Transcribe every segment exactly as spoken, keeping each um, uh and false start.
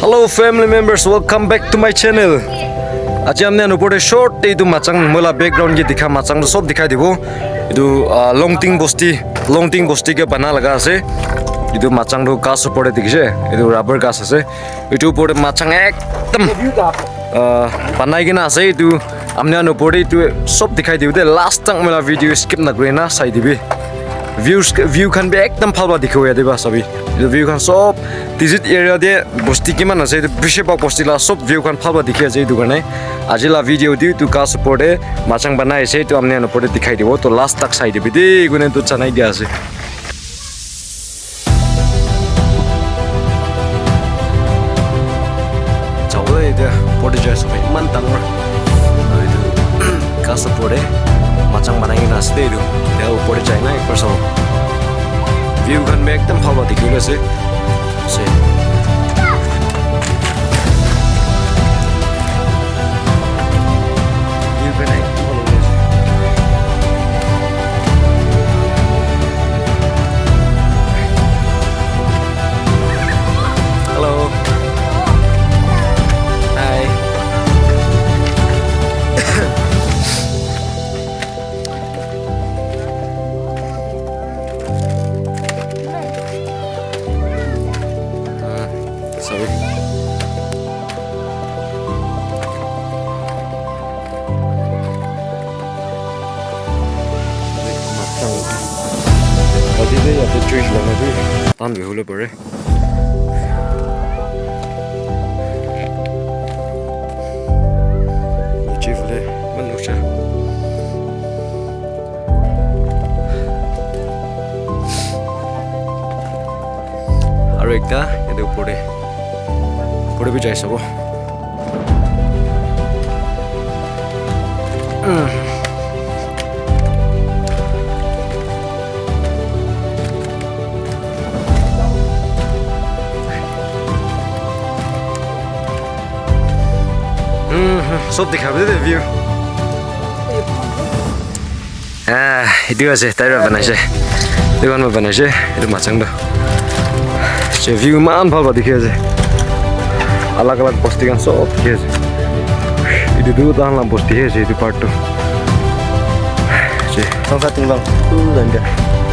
Hello family members, welcome back to my channel. Aji amne anupor te short te etu machang moi la background ke dikha machang tu sob dikhai dibo. Etu ah, Longting bosti, Longting bosti ke bana laga ase. Etu machang tu ghas upor te dikhi se. Etu rubber ghas ase. Etu upor te machang ekdam ah, banai kena ase. Etu amne anupor te etu sob dikhai dibo de. Last tak moi la video skip na kuri na sai dibi. Views, view khan bi ekdam bhal para dikhibo yate ba sabi. Etu view khan sob Tizit area te bosti kiman ase, etu bishi bhag bosti la sob view khan bhal para dikhi ase. Etu karne aji la video te etu ghas upor te machang banai ase, etu amne anupor te dikhai dibo. To last tak sai dibi de, kune tu chanai dia ase. Jabo etiya upor te jai ase, eman dangor. Aru etu ghas upor te machang banai kena ase de etu. Etiya upor te jai na ekbar sabo. View khan bi ekdam bhal para dikhi bole ase. Ase. View khan ekdam bhal para ase. Hello. Hi. Ah, sorry. Tate de yate church lama bi tan bi hule pare. Niche phale eman noksa. Aro ekta yate upor te, upor te bi jai sabo. Sob dikha bole de view. Ah, etu ase, tai para banaise. Etu khan para banaise, etu machang tu. Se view eman bhal para dikhi ase. Alag alag bosti khan sob dikhi ase. Etu tu tahan la bosti he ase, etu part tu. Se. Sangsa Tingbang. Cool and there.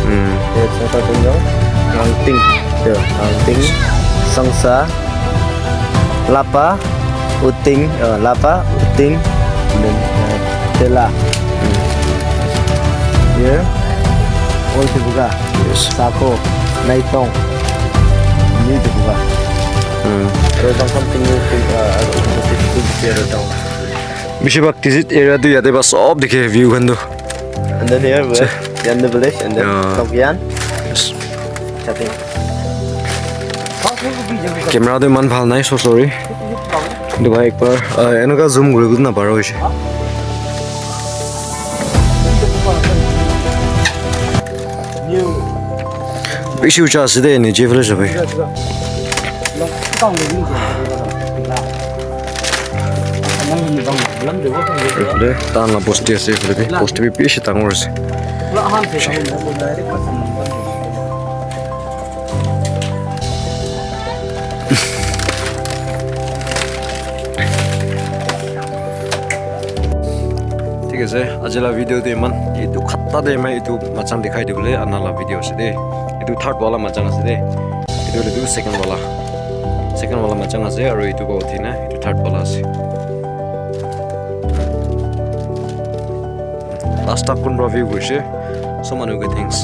Hmm. Yeah, Sangsa Tingbang. Langting. Yeah, Langting. Sangsa. Lapa, Uting, uh, Lapa, Uting, and then uh, Tela. Here, Old Tibuga, yes. Sako, Naitong, New Tibuga. Mm. There is something new thing, uh, I don't know, this is here down. Bishi bhag Tizit area tu yate ba sob dikhe view khan tu. And then here, we have Yande village, and then Tokyan. Yes. Chatting. Camera tu iman bhal nai, so sorry. Etu para ekbar, ah, eneka zoom kuri kena na paro hoise. Bishi ucha ase de, niche phale sabi. Ephale tahan la bosti ase, ephale bi bosti bi bishi dangor ase. Thik ase, aji la video tu iman, etu khatta te iman etu machang dikhai dibole ana la video ase de. Etu third wala machang ase de. Etu hoile tu second wala. Second wala machang ase, aru etu para uthi na etu third wala ase. Last tak kun para view kurise. So manu ke thanks.